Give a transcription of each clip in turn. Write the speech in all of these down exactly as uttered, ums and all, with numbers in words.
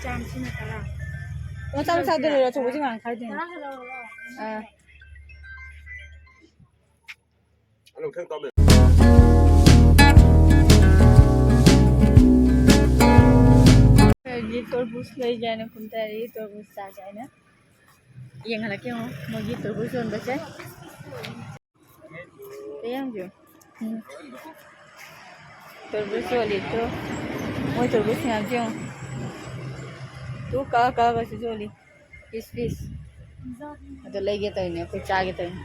ꯆꯥꯝꯃꯁꯤꯅ ꯇꯔꯥ꯫ ꯃꯆꯥ ꯃꯆꯥꯗꯣ ꯂꯩꯔꯣ, ꯑꯆꯧꯕꯁꯤ ꯉꯥꯏ ꯈꯥꯏꯗꯣꯏꯅꯦ꯫ ꯇꯔꯥ ꯍꯜꯂꯛꯑꯣ꯫ ꯑꯥ꯫ ꯇꯔꯕꯨꯖ ꯂꯩꯒꯦ ꯍꯥꯏꯅ ꯀꯨꯝꯊꯔꯤ, ꯇꯔꯕꯨꯖ ꯆꯥꯒꯦ ꯍꯥꯏꯅ꯫ ꯌꯦꯡꯍꯜꯂꯛꯀꯦ ꯌꯦꯡꯉꯣ, ꯃꯣꯏꯒꯤ ꯇꯔꯕꯨꯖ ꯌꯣꯟꯕꯁꯦ꯫ ꯀꯌꯥꯝꯁꯨ? ꯎꯝ꯫ ꯇꯔꯕꯨꯖ ꯌꯣꯜꯂꯤ ꯇꯨ꯫ ꯃꯣꯏ ꯇꯔꯕꯨꯖ ꯃꯌꯥꯝꯁꯦ ꯌꯦꯡꯉꯣ꯫ ꯇꯨ ꯀꯛꯑ ꯀꯛꯑꯒꯁꯨ ꯌꯣꯜꯂꯤ꯫ ꯄꯤꯁ ꯄꯤꯁ꯫ ꯑꯗꯣ ꯂꯩꯒꯦ ꯇꯧꯔꯤꯅꯦ, ꯑꯩꯈꯣꯏ ꯆꯥꯒꯦ ꯇꯧꯔꯤꯅꯦ꯫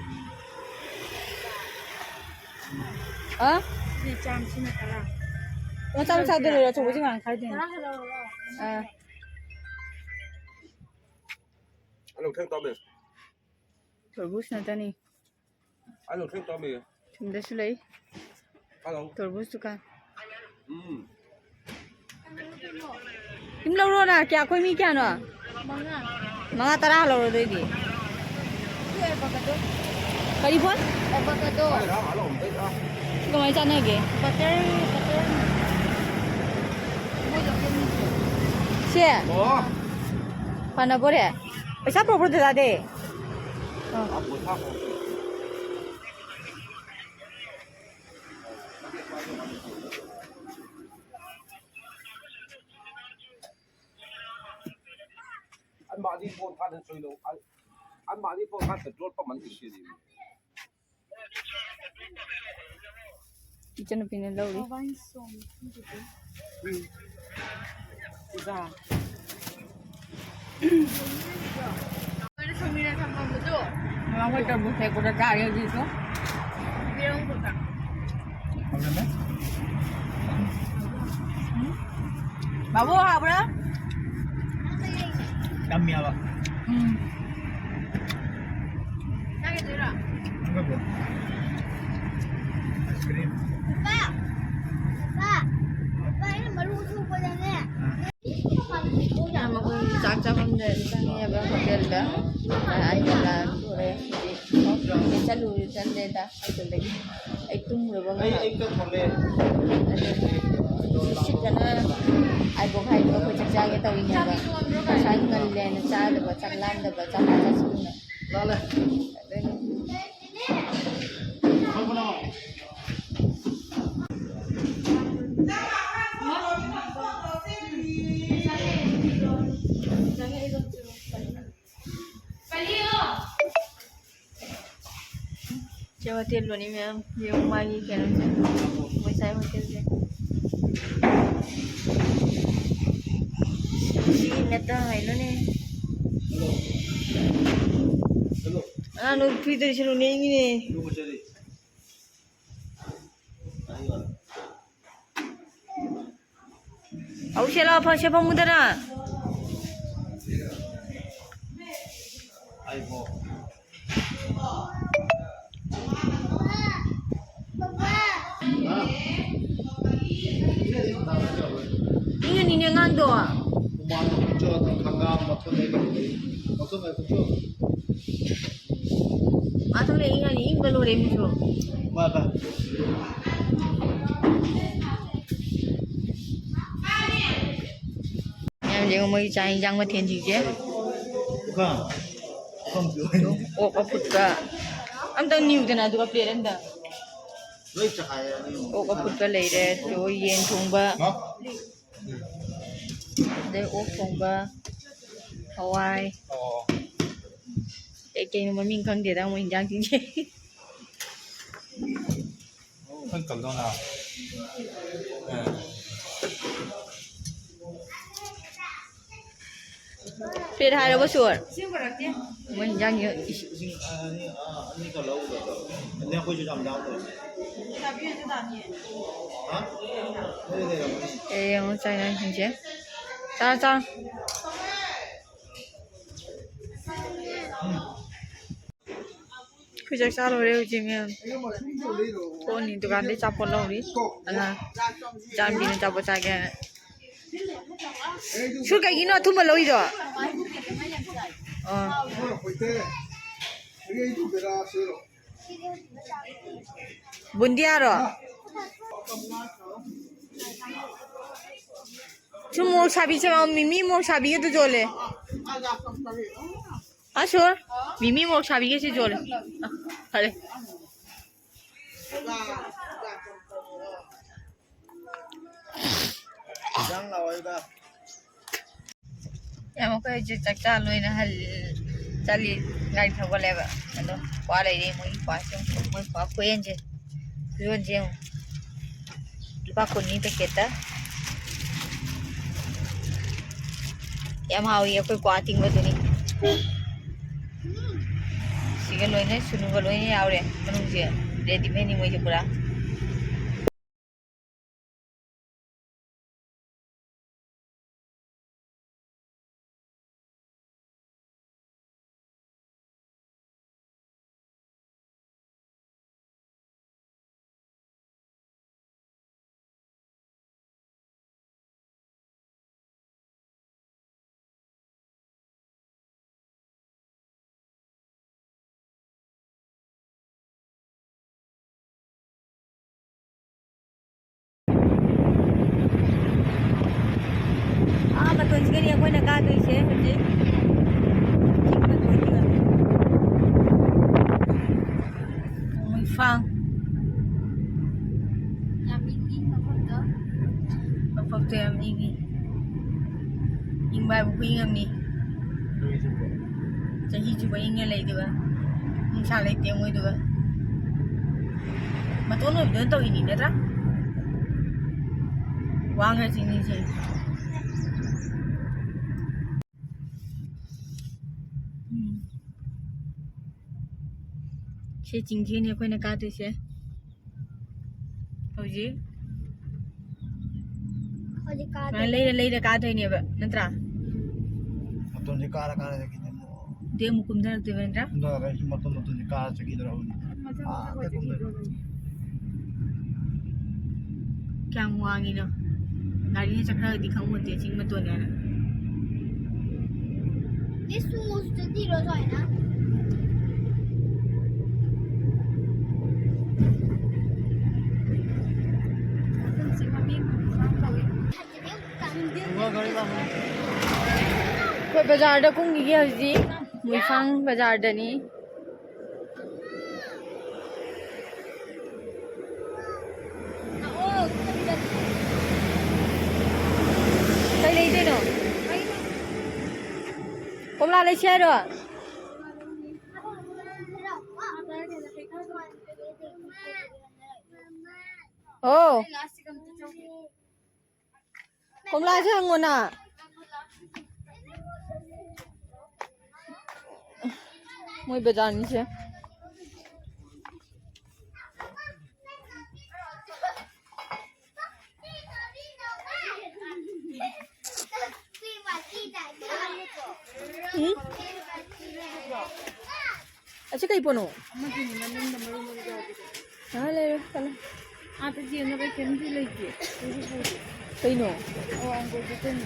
ꯑ? ꯁꯤ ꯆꯥꯝꯃꯁꯤꯅ ꯇꯔꯥ꯫ ꯃꯆꯥ ꯃꯆꯥꯗꯣ ꯂꯩꯔꯣ, ꯑꯆꯧꯕꯁꯤ ꯉꯥꯏ ꯈꯥꯏꯗꯣꯏꯅꯦ꯫ ꯇꯔꯥ ꯍꯜꯂꯛꯑꯣ꯫ ꯑꯥ꯫ ꯇꯔꯕꯨꯖ ꯉꯥꯛꯇꯅꯤ꯫ ꯑꯩ ꯅꯨꯡꯊꯤꯜ ꯇꯧꯔꯝꯃꯤꯌꯦ꯫ ꯁꯨꯝꯗꯁꯨ ꯂꯩ꯫ ꯍꯜꯂꯣ꯫ ꯇꯔꯕꯨꯖ ꯗꯨꯀꯥꯟ꯫ ꯎꯝ꯫ ꯁꯨꯝ ꯂꯧꯔꯣꯅ, ꯀꯌꯥ, ꯑꯩꯈꯣꯏ ꯃꯤ ꯀꯌꯥꯅꯣ? ꯃꯉꯥ꯫ ꯃꯉꯥ, ꯇꯔꯥ ꯂꯧꯔꯣ ꯑꯗꯨꯏꯗꯤ꯫ ꯁꯤ ꯑꯦꯚꯣꯀꯥꯗꯣ꯫ ꯀꯔꯤ ꯄꯣꯠ? ꯑꯦꯚꯣꯀꯥꯗꯣ꯫ ꯑꯩ ꯔꯥ ꯍꯜꯂꯣ, ꯑꯩ ꯔꯥ꯫ ꯁꯤ ꯀꯃꯥꯏꯅ ꯆꯥꯟꯅꯒꯦ? Butter, butter. ꯃꯣꯏ ꯂꯣꯀꯦꯜ ꯃꯤꯁꯦ꯫ ꯁꯦ? ꯑꯣ꯫ ꯐꯅꯕꯣꯔꯦ? ꯄꯩꯁꯥ ꯄꯨꯔꯛꯄ꯭ꯔꯣ ꯗꯗꯥꯗꯤ? ꯑ꯫ ꯑꯩ ꯃꯥꯗꯤ ꯐꯣꯟ ꯊꯥꯗꯅ ꯁꯣꯏꯗꯧ꯫ ꯑꯩ, ꯑꯩ ꯃꯥꯗꯤ ꯐꯣꯟ ꯊꯥꯗꯅ ꯄꯦꯇ꯭ꯔꯣꯜ ꯄꯝ ꯑꯃ ꯏꯁꯤꯜꯂꯤ꯫ ꯏꯆꯟꯅꯨꯄꯤꯅ ꯂꯧꯔꯤ꯫ ꯎꯝ꯫ ꯄꯨꯖꯥ꯫ ꯉꯔꯥꯡ ꯈꯣꯏ ꯇꯔꯕꯨꯖ ꯍꯦꯛꯄꯗ ꯆꯥꯔꯦ ꯍꯧꯖꯤꯛꯁꯨ꯫ ꯍꯥꯎꯔꯝꯃꯦ꯫ ꯕꯥꯕꯨ, ꯍꯥꯎꯕ꯭ꯔꯥ? ꯌꯥꯝꯃꯤ ꯍꯥꯏꯕ꯫ ꯎꯝ꯫ ꯆꯥꯈꯤꯗꯣꯏꯔꯣ? ꯅꯪꯒꯕꯨ? Ice cream. ꯄꯥꯄꯥ! ꯄꯥꯄꯥ, ꯑꯩꯅ ꯃꯔꯨ ꯁꯨꯕꯗꯅꯦ꯫ ꯆꯥꯛ ꯆꯥꯐꯝꯗ ꯆꯪꯉꯦꯕ ꯍꯣꯇꯦꯜꯗ꯫ ꯑꯩꯅ ꯂꯥꯟ ꯇꯣꯛꯑꯦ꯫ ꯆꯠꯂꯨ ꯆꯠꯂꯦꯗ ꯍꯣꯇꯦꯜꯗꯒꯤ꯫ ꯑꯩ ꯇꯨꯝꯃꯨꯔꯕ ꯑꯩ, ꯉꯥꯏꯍꯥꯛ꯫ ꯑꯩ ꯇꯨꯝꯃꯨꯔꯦ꯫ ꯑꯗꯨ ꯁꯤꯠꯇꯅ ꯑꯥꯏꯕꯣꯛ ꯍꯥꯏꯗꯣ ꯑꯩꯈꯣꯏ ꯆꯥꯛ ꯆꯥꯒꯦ ꯇꯧꯔꯤꯅꯦꯕ꯫ ꯉꯁꯥꯏ ꯉꯜꯂꯦꯅ ꯆꯥꯗꯕ, ꯆꯥꯛ ꯂꯥꯝꯗꯕ, ꯆꯥꯛ ꯆꯥꯁꯤꯟꯅ꯫ ꯑꯗꯨꯅꯤ꯫ ꯁꯦ ꯍꯣꯇꯦꯜ ꯂꯣꯅꯤ ꯃꯌꯥꯝ ꯌꯦꯡꯉꯨ, ꯃꯥꯒꯤ ꯀꯩꯅꯣꯁꯦ, ꯃꯣꯏ ꯁꯥꯏ ꯍꯣꯇꯦꯜꯁꯦ꯫ ꯁꯤ ꯅꯠꯇ ꯍꯥꯏꯅꯣꯅꯦ꯫ ꯑꯉꯥꯡ ꯅꯨꯄꯤꯗꯨꯁꯨ ꯅꯣꯛꯅꯤꯡꯉꯤꯅꯦ꯫ ꯍꯧꯁꯦ ꯂꯥꯎ, ꯐꯁꯦ ꯐꯝꯃꯨꯗꯅ꯫ ꯏꯪꯉꯅꯤꯅꯦ ꯑꯉꯥꯡꯗꯣ꯫ ꯃꯥ ꯊꯣꯛꯂꯛꯑꯦ, ꯏꯪꯉꯅꯤ, ꯏꯪꯕ ꯂꯣꯏꯔꯦ ꯃꯤꯁꯨ꯫ ꯍꯣꯏ, ꯍꯣꯏ꯫ ꯃꯌꯥꯝ ꯌꯦꯡꯉꯣ, ꯃꯣꯏꯒꯤ ꯆꯥꯛ ꯏꯟꯖꯥꯡ ꯃꯊꯦꯜꯁꯤꯡꯁꯦ꯫ ꯄꯨꯈꯝ꯫ ꯄꯨꯈꯝ ꯄꯤꯌꯨ꯫ ꯑꯣꯛ ꯑꯐꯨꯠꯄ ꯑꯝꯇꯪ ꯅꯤꯌꯨꯗꯅ, ꯑꯗꯨꯒ ꯄ꯭ꯂꯦꯠ ꯑꯝꯗ꯫ ꯂꯣꯏ ꯆꯈꯥꯏꯔꯦ, ꯑꯅꯤ ꯑꯍꯨꯝ꯫ ꯑꯣꯛ ꯑꯐꯨꯠꯄ ꯂꯩꯔꯦ, ꯑꯗꯨꯒ ꯌꯦꯟ ꯊꯣꯡꯕ꯫ ꯍꯥ? ꯑꯗꯩ ꯑꯣꯛ ꯊꯣꯡꯕ, ꯍꯋꯥꯏ꯫ ꯑꯣ꯫ ꯀꯩ ꯀꯩꯅꯣ ꯃꯃꯤꯡ ꯈꯪꯗꯦꯗ ꯃꯣꯏ ꯏꯟꯖꯥꯡꯁꯤꯡꯁꯦ꯫ ꯈꯪ ꯀꯜꯗꯧꯅ꯫ ꯑꯦ꯫ ꯄ꯭ꯂꯦꯠ ꯍꯥꯏꯔꯕ ꯁꯣꯔ? ꯃꯣꯏ ꯏꯟꯖꯥꯡꯁꯦ꯫ ꯏꯁꯤꯡ ꯑꯅꯤ, ꯑꯥ, ꯑꯅꯤꯈꯛ ꯂꯧꯒꯗꯕ꯫ ꯑꯗꯩ ꯑꯩꯈꯣꯏꯁꯨ ꯌꯥꯝ ꯌꯥꯎꯗꯕ꯫ ꯍꯥ? ꯂꯩꯔꯝꯒꯅꯤ꯫ ꯑꯦ, ꯌꯦꯡꯉꯣ ꯆꯥꯛ ꯏꯟꯖꯥꯡꯁꯤꯡꯁꯦ꯫ ꯆꯥꯔꯣ, ꯆꯥꯔꯣ꯫ ꯑꯩꯈꯣꯏ ꯆꯥꯛ ꯆꯥ ꯂꯣꯏꯔꯦ ꯍꯧꯖꯤꯛ ꯃꯌꯥꯝ꯫ ꯊꯣꯛꯑꯅꯤ ꯗꯨꯀꯥꯟꯗꯩ ꯑꯆꯥꯄꯣꯠ ꯂꯧꯔꯤ꯫ ꯑꯉꯥꯡ ꯏꯆꯥꯅꯨꯄꯤꯅ ꯑꯆꯥꯄꯣꯠ ꯆꯥꯒꯦ ꯍꯥꯏꯅ꯫ ꯁꯨꯔ ꯀꯩꯒꯤꯅꯣ ꯑꯊꯨꯝꯕ ꯂꯧꯔꯤꯗꯣ? ꯑꯣ꯫ ꯕꯨꯟꯗꯤꯌꯥꯔꯣ? ꯁꯨ ꯃꯣꯔꯣꯛ ꯁꯥꯕꯤ ꯆꯦ, ꯃꯤꯃꯤ ꯃꯣꯔꯣꯛ ꯁꯥꯕꯤꯒꯗꯨ ꯌꯣꯜꯂꯦ꯫ ꯑꯁꯣꯔ, ꯃꯤꯃꯤ ꯃꯣꯔꯣꯛ ꯁꯥꯕꯤꯒꯁꯤ ꯌꯣꯜꯂꯦ꯫ ꯑ, ꯐꯔꯦ꯫ ꯌꯥꯝ ꯑꯩꯈꯣꯏ ꯍꯧꯖꯤꯛ ꯆꯥꯛ ꯆꯥ ꯂꯣꯏꯅ ꯍꯜ-, ꯆꯠꯂꯤ, ꯒꯥꯔꯤ ꯊꯧꯒꯠꯂꯦꯕ꯫ ꯑꯗꯣ ꯀ꯭ꯋꯥ ꯂꯩꯔꯤ, ꯃꯣꯏꯒꯤ ꯀ꯭ꯋꯥꯁꯦ, ꯃꯣꯏ ꯀ꯭ꯋꯥ ꯈꯨꯌꯣꯟꯁꯦ, ꯈꯨꯌꯣꯟꯁꯦ ꯌꯦꯡꯉꯨ꯫ ꯂꯨꯄꯥ ꯀꯨꯟꯅꯤ packet ꯇ꯫ ꯌꯥꯝ ꯍꯥꯎꯏ ꯑꯩꯈꯣꯏ ꯀ꯭ꯋꯥ ꯑꯇꯤꯡꯕꯗꯨꯅꯤ꯫ ꯁꯤꯒ ꯂꯣꯏꯅ, ꯁꯨꯅꯨꯒ ꯂꯣꯏꯅ ꯌꯥꯎꯔꯦ ꯃꯅꯨꯡꯁꯦ꯫ Ready made ꯅꯤ ꯃꯣꯏꯁꯦ ꯄꯨꯔꯥ꯫ ꯑꯥ ꯃꯇꯣꯟꯁꯤꯒꯅꯤ ꯑꯩꯈꯣꯏꯅ ꯀꯥꯗꯣꯏꯁꯦ ꯍꯧꯖꯤꯛ꯫ ꯆꯤꯡ ꯃꯇꯣꯟꯁꯤꯒ꯫ ꯃꯣꯏꯐꯥꯡ꯫ ꯌꯥꯝ ꯏꯪꯉꯤ ꯃꯐꯝꯗꯣ꯫ ꯃꯐꯝꯗꯣ ꯌꯥꯝ ꯏꯪꯉꯤ꯫ ꯏꯪꯕ ꯍꯥꯏꯕꯨ ꯈꯨꯏꯪ ꯑꯃꯅꯤ꯫ ꯆꯍꯤ ꯆꯨꯞꯄ ꯏꯪꯉ ꯂꯩꯗꯣꯏꯕ꯫ ꯅꯨꯡꯁꯥ ꯂꯩꯇꯦ ꯃꯣꯏꯗꯨꯒ꯫ ꯃꯇꯣꯟ ꯑꯣꯏꯕꯗꯨꯅ ꯇꯧꯔꯤꯅꯤ ꯅꯠꯇ꯭ꯔꯥ? ꯋꯥꯡꯈ꯭ꯔ ꯆꯤꯡꯅꯤꯁꯦ꯫ ꯎꯝ꯫ ꯁꯤ ꯆꯤꯡꯁꯤꯅꯤ ꯑꯩꯈꯣꯏꯅ ꯀꯥꯗꯣꯏꯁꯦ꯫ ꯍꯧꯖꯤꯛ ꯍꯧꯖꯤꯛ ꯀꯥꯗꯣꯏꯅꯦ꯫ ꯁꯨꯃꯥꯏꯅ ꯂꯩꯔ ꯂꯩꯔ ꯀꯥꯗꯣꯏꯅꯦꯕ, ꯅꯠꯇ꯭ꯔꯥ? ꯃꯇꯣꯟꯁꯦ ꯀꯥꯔ ꯀꯥꯔ ꯆꯠꯈꯤꯗꯣꯏꯅꯦ꯫ ꯑꯗꯨꯗꯩ ꯑꯃꯨꯛ ꯀꯨꯝꯊꯔꯛꯇꯣꯏꯕ, ꯅꯠꯇ꯭ꯔꯥ? ꯀꯨꯝꯊꯔꯒ ꯑꯩꯁꯨ ꯃꯇꯣꯟ ꯃꯇꯣꯟꯁꯦ ꯀꯥꯔ ꯆꯠꯈꯤꯗꯣꯏꯔꯕꯅꯤ꯫ ꯃꯊꯪ ꯑꯥ, ꯃꯊꯪ ꯑꯣꯏꯅ ꯀꯨꯝꯊꯔꯛ-꯫ ꯆꯠꯈꯤꯗꯣꯏꯔꯕꯅꯤ꯫ ꯀꯌꯥꯝ ꯋꯥꯡꯉꯤꯅꯣ? ꯒꯥꯔꯤꯅ ꯆꯠꯈ꯭ꯔꯒꯗꯤ ꯈꯪꯄꯣꯟꯇꯦ ꯆꯤꯡ ꯃꯇꯣꯟꯅꯦꯅ꯫ ꯏꯁ, ꯁꯨꯃꯣꯁꯨ ꯆꯠꯂꯤꯔꯣ ꯑꯗꯨꯃꯥꯏꯅ? ꯃꯐꯝꯁꯤ ꯃꯃꯤꯡ ꯀꯃꯥꯏꯅ ꯀꯧꯏ? ꯍꯥꯏꯗꯤ, ꯌꯥꯝ ꯀꯟ-꯫ ꯑꯩꯈꯣꯏ ꯕꯖꯥꯔꯗ ꯀꯨꯝꯈꯤꯒꯦ ꯍꯧꯖꯤꯛ, ꯃꯨꯏꯐꯥꯡ ꯕꯖꯥꯔꯗꯅꯤ꯫ ꯀꯩ ꯂꯩꯗꯣꯏꯅꯣ? ꯀꯣꯝꯂꯥ ꯂꯩꯁꯦ ꯍꯥꯏꯔꯣ? ꯑꯣ, ꯀꯣꯝꯂꯥꯁꯦ ꯍꯪꯉꯣꯅ꯫ ꯃꯣꯏ ꯕꯖꯥꯔꯅꯤꯁꯦ꯫ ꯎꯝ? ꯑꯁꯤ ꯀꯩ ꯄꯣꯠꯅꯣ? ꯑꯃꯗꯨꯅꯤ ꯃꯅꯨꯡꯗ ꯃꯔꯨ ꯃꯔꯨ ꯌꯥꯎꯕꯗꯣ꯫ ꯉꯥꯏꯍꯥꯛ ꯂꯩꯔꯣ, ꯆꯠꯂꯣ꯫ ꯑꯥꯗ ꯌꯦꯡꯅꯕ ꯀꯩꯝꯇ ꯂꯩꯇꯦ꯫ ꯀꯩꯅꯣ? ꯑꯣ, ꯑꯪꯒꯨꯔꯗꯨꯗꯅꯤ꯫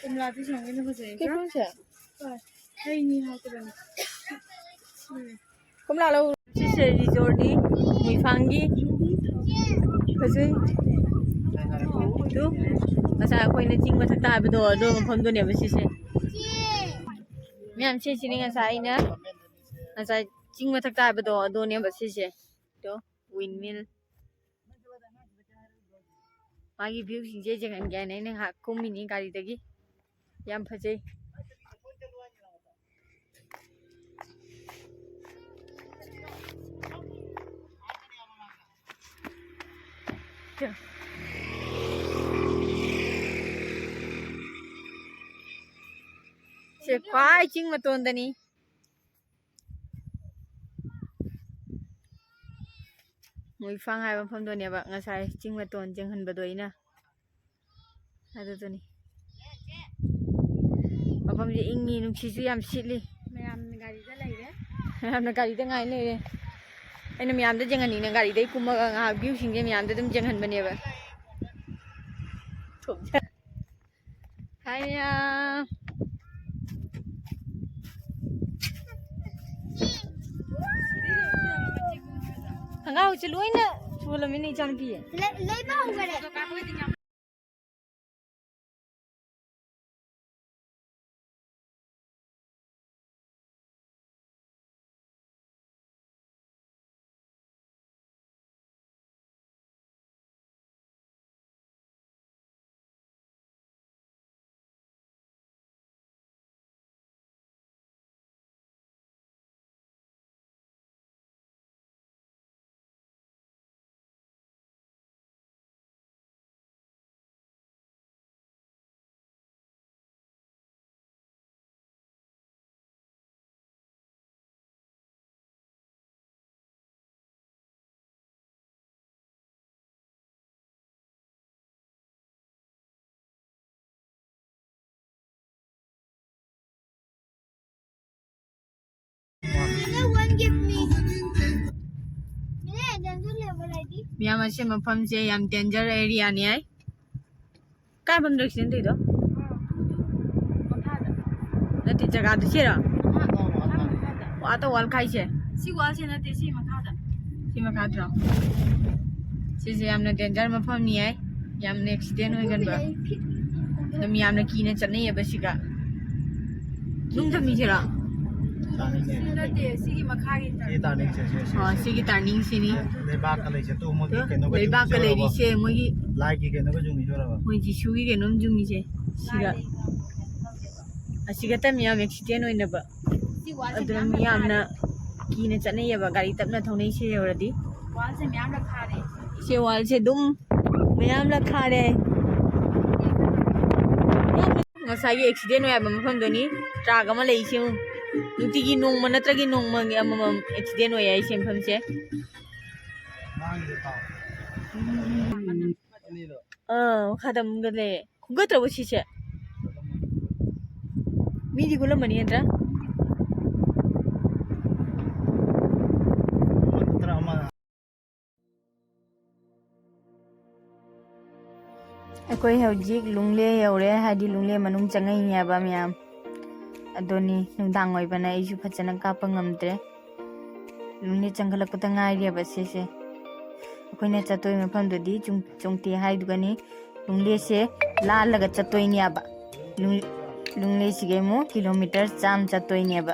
ꯀꯣꯝꯂꯥꯗꯤ ꯁꯪꯒꯦꯅ ꯐꯖꯩ꯫ ꯀꯩꯅꯣꯁꯦ? ꯍꯣꯏ꯫ ꯍꯩꯅꯤ ꯍꯥꯎꯇꯕꯅꯤ꯫ ꯎꯝ꯫ ꯀꯣꯝꯂꯥ ꯂꯧ꯫ ꯁꯤꯁꯦ ꯔꯤꯖꯣꯔꯠꯅꯤ, ꯃꯨꯏꯐꯥꯡꯒꯤ꯫ ꯐꯖꯩ꯫ ꯑꯗꯨ ꯉꯁꯥꯏ ꯑꯩꯈꯣꯏꯅ ꯆꯤꯡ ꯃꯊꯛꯇ ꯍꯥꯏꯕꯗꯣ, ꯑꯗꯨ ꯃꯐꯝꯗꯨꯅꯦꯕ ꯁꯤꯁꯦ꯫ ꯃꯌꯥꯝ ꯁꯤꯁꯤꯅꯤ ꯉꯁꯥꯏ ꯑꯩꯅ, ꯉꯁꯥꯏ ꯆꯤꯡ ꯃꯊꯛꯇ ꯍꯥꯏꯕꯗꯣ, ꯑꯗꯨꯅꯦꯕ ꯁꯤꯁꯦ꯫ ꯑꯗꯣ windmill꯫ ꯃꯥꯒꯤ ꯚ꯭ꯌꯨꯁꯤꯡꯁꯦ ꯌꯦꯡꯍꯟꯒꯦ ꯍꯥꯏꯅ ꯑꯩꯅ ꯉꯥꯏꯍꯥꯛ ꯀꯨꯝꯃꯤꯅꯤ ꯒꯥꯔꯤꯗꯒꯤ꯫ ꯌꯥꯝ ꯐꯖꯩ꯫ ꯁꯦ ꯈ꯭ꯋꯥꯏ ꯆꯤꯡ ꯃꯇꯣꯟꯗꯅꯤ꯫ ꯃꯣꯏꯐꯥꯡ ꯍꯥꯏꯕ ꯃꯐꯝꯗꯨꯅꯦꯕ ꯉꯁꯥꯏ ꯆꯤꯡ ꯃꯇꯣꯟ ꯌꯦꯡꯍꯟꯕꯗꯣ ꯑꯩꯅ꯫ ꯑꯗꯨꯗꯨꯅꯤ꯫ ꯃꯐꯝꯁꯦ ꯏꯪꯉꯤ, ꯅꯨꯡꯁꯤꯠꯁꯨ ꯌꯥꯝ ꯁꯤꯠꯂꯤ꯫ ꯃꯌꯥꯝꯅ ꯒꯥꯔꯤꯗ ꯂꯩꯔꯦ꯫ ꯃꯌꯥꯝꯅ ꯒꯥꯔꯤꯗ ꯉꯥꯏ ꯂꯩꯔꯦ꯫ ꯑꯩꯅ ꯃꯌꯥꯝꯗ ꯌꯦꯡꯍꯟꯅꯤꯡꯅ ꯒꯥꯔꯤꯗꯩ ꯀꯨꯝꯃꯒ ꯉꯥꯏꯍꯥꯛ ꯚ꯭ꯌꯨꯁꯤꯡꯁꯦ ꯃꯌꯥꯝꯗ ꯑꯗꯨꯝ ꯌꯦꯡꯍꯟꯕꯅꯦꯕ꯫ ꯍꯥꯏ ꯃꯌꯥꯝ꯫ ꯈꯣꯡꯒ꯭ꯔꯥꯎꯁꯦ ꯂꯣꯏꯅ ꯆꯣꯜꯂꯝꯃꯤꯅꯦ ꯏꯆꯥꯅꯨꯄꯤ꯫ ꯂꯩ-, ꯂꯩꯕ ꯍꯧꯈꯔꯦ꯫ One give me. ꯃꯌꯥꯝ, ꯑꯁꯤ ꯃꯐꯝꯁꯦ ꯌꯥꯝ danger area ꯅꯤ ꯍꯥꯏ꯫ ꯀꯥꯏ ꯃꯐꯝꯗ accident ꯇꯧꯔꯤꯗꯣ? ꯅꯠꯇꯦ, ꯖꯒꯥꯗꯨ ꯁꯤꯔꯣ? ꯑꯣ, ꯑꯇ wall ꯈꯥꯏꯁꯦ? ꯁꯤ wall ꯁꯦ ꯅꯠꯇꯦ, ꯁꯤ ꯃꯈꯥꯗ꯫ ꯁꯤ ꯃꯈꯥꯗ꯭ꯔꯣ? ꯁꯤꯁꯦ ꯌꯥꯝꯅ danger ꯃꯐꯝꯅꯤ ꯍꯥꯏ, ꯌꯥꯝꯅ accident ꯑꯣꯏꯒꯟꯕ꯫ ꯑꯗꯨꯝ ꯌꯥꯝꯅ ꯀꯤꯅ ꯆꯠꯅꯩꯌꯦꯕ ꯁꯤꯒ꯫ ꯅꯨꯡ ꯊꯝꯃꯤꯁꯤꯔꯣ? ꯅꯠꯇꯦ, ꯁꯤꯒꯤ ꯃꯈꯥꯒꯤ ꯁꯤ turning ꯁꯦ, ꯁꯤ, ꯁꯤ, ꯑꯣ, ꯁꯤ꯫ ꯁꯤꯒꯤ turning ꯁꯤꯅꯤ꯫ ꯂꯩꯕꯥꯛꯀ ꯂꯩꯁꯦ, ꯇꯨ ꯃꯣꯏꯒꯤ ꯑꯗꯣ ꯀꯩꯅꯣꯒ ꯂꯩꯕꯥꯛꯀ ꯆꯨꯡꯉꯤꯁꯦ ꯂꯩꯔꯕ? ꯂꯩꯔꯤꯁꯦ ꯃꯣꯏꯒꯤ ꯂꯥꯏꯒꯤ ꯀꯩꯅꯣꯒ ꯆꯨꯡꯉꯤꯁꯦ ꯎꯔꯕ? ꯃꯣꯏ ꯖꯤꯁꯨꯒꯤ ꯀꯩꯅꯣꯝ ꯆꯨꯡꯉꯤꯁꯦ ꯁꯤꯒ꯫ ꯑꯁꯤꯒ ꯇꯝ ꯌꯥꯝ accident ꯑꯣꯏꯅꯕ꯫ ꯁꯤ wall ꯁꯦ ꯑꯗꯨꯅ ꯃꯌꯥꯝ ꯃꯤ ꯌꯥꯝꯅ ꯂꯩꯈꯥꯔꯦ꯫ ꯀꯤꯅ ꯆꯠꯅꯩꯌꯦꯕ ꯒꯥꯔꯤ ꯇꯞꯅ ꯊꯧꯅꯩꯁꯦ ꯌꯧꯔꯗꯤ꯫ Wall ꯁꯦ ꯃꯌꯥꯝ ꯂꯩꯈꯥꯔꯦ꯫ ꯁꯤ wall ꯁꯦ ꯑꯗꯨꯝ ꯃꯌꯥꯝ ꯂꯩꯈꯥꯔꯦ꯫ ꯉꯁꯥꯏꯒꯤ accident ꯑꯣꯏ ꯍꯥꯏꯕ ꯃꯐꯝꯗꯨꯅꯤ꯫ Truck ꯑꯃ ꯂꯩꯁꯦ ꯌꯦꯡꯉꯨ꯫ ꯅꯨꯡꯇꯤꯒꯤ ꯅꯣꯡꯃ ꯅꯠꯇ꯭ꯔꯒꯤ ꯅꯣꯡꯃꯒꯤ ꯑꯃꯃꯝ accident ꯑꯣꯏ ꯍꯥꯏꯁꯦ ꯃꯐꯝꯁꯦ꯫ ꯑꯥ, ꯃꯈꯥꯗ ꯑꯃꯨꯛꯒ ꯂꯩ꯫ ꯈꯣꯡꯒꯠꯇ꯭ꯔꯕꯣ ꯁꯤꯁꯦ? ꯃꯤꯗꯤ ꯈꯨꯂꯝꯃꯅꯤ ꯅꯠꯇ꯭ꯔꯥ? ꯑꯩꯈꯣꯏ ꯍꯧꯖꯤꯛ ꯂꯨꯡꯂꯦ ꯌꯧꯔꯦ, ꯍꯥꯏꯗꯤ ꯂꯨꯡꯂꯦ ꯃꯅꯨꯡ ꯆꯪꯉꯛꯏꯅꯦꯕ ꯃꯌꯥꯝ꯫ ꯑꯗꯨꯅꯤ, ꯅꯨꯡꯗꯥꯡ ꯑꯣꯏꯕꯅ ꯑꯩꯁꯨ ꯐꯖꯅ ꯀꯥꯞꯄ ꯉꯝꯗ꯭ꯔꯦ꯫ ꯂꯨꯡꯂꯦ ꯆꯪꯈꯠꯂꯛꯄꯗ ꯉꯥꯏꯔꯤꯑꯕ ꯁꯤꯁꯦ꯫ ꯑꯩꯈꯣꯏꯅ ꯆꯠꯇꯣꯏ ꯃꯐꯝꯗꯨꯗꯤ ꯆꯨꯡ-, ꯆꯣꯡꯇꯦ ꯍꯥꯏꯗꯨꯒꯅꯤ꯫ ꯂꯨꯡꯂꯦꯁꯦ ꯂꯥꯜꯂꯒ ꯆꯠꯇꯣꯏꯅꯦꯕ꯫ ꯂꯨꯡ-, ꯂꯨꯡꯂꯦꯁꯤꯒꯤ ꯑꯃꯨꯛ kilometre ꯆꯥꯝꯃ ꯆꯠꯇꯣꯏꯅꯦꯕ꯫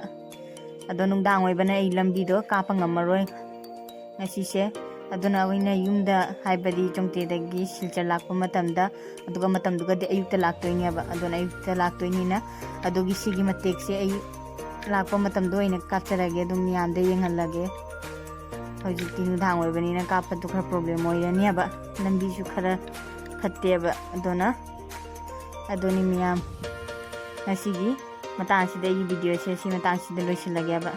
ꯑꯗꯣ ꯅꯨꯡꯗꯥꯡ ꯑꯣꯏꯕꯅ ꯑꯩ ꯂꯝꯕꯤꯗꯣ ꯀꯥꯞꯄ ꯉꯝꯃꯔꯣꯏ ꯉꯁꯤꯁꯦ꯫ ꯑꯗꯨꯅ ꯑꯩꯈꯣꯏꯅ ꯌꯨꯝꯗ, ꯍꯥꯏꯕꯗꯤ ꯆꯣꯡꯇꯦꯗꯒꯤ ꯁꯤꯜꯆꯔ ꯂꯥꯛꯄ ꯃꯇꯝꯗ, ꯑꯗꯨꯒ ꯃꯇꯝꯗꯨꯒꯗꯤ ꯑꯌꯨꯛꯇ ꯂꯥꯛꯇꯣꯏꯅꯦꯕ꯫ ꯑꯗꯨꯅ ꯑꯌꯨꯛꯇ ꯂꯥꯛꯇꯣꯏꯅꯤꯅ ꯑꯗꯨꯒꯤ ꯁꯤꯒꯤ ꯃꯇꯦꯛꯁꯦ ꯑꯩ ꯂꯥꯛꯄ ꯃꯇꯝꯗ ꯑꯣꯏꯅ ꯀꯥꯞꯆꯔꯒꯦ, ꯑꯗꯨꯝ ꯃꯌꯥꯝꯗ ꯌꯦꯡꯍꯜꯂꯒꯦ꯫ ꯍꯧꯖꯤꯛꯇꯤ ꯅꯨꯡꯗꯥꯡ ꯑꯣꯏꯕꯅꯤꯅ ꯀꯥꯞꯄꯗꯨ ꯈꯔ problem ꯑꯣꯏꯔꯅꯦꯕ, ꯂꯝꯕꯤꯁꯨ ꯈꯔ ꯐꯠꯇꯦꯕ꯫ ꯑꯗꯨꯅ ꯑꯗꯨꯅꯤ ꯃꯌꯥꯝ, ꯉꯁꯤꯒꯤ ꯃꯇꯥꯡꯁꯤꯗ, ꯑꯩꯒꯤ videoꯁꯦ ꯁꯤ ꯃꯇꯥꯡꯁꯤꯗ ꯂꯣꯏꯁꯤꯜꯂꯒꯦꯕ꯫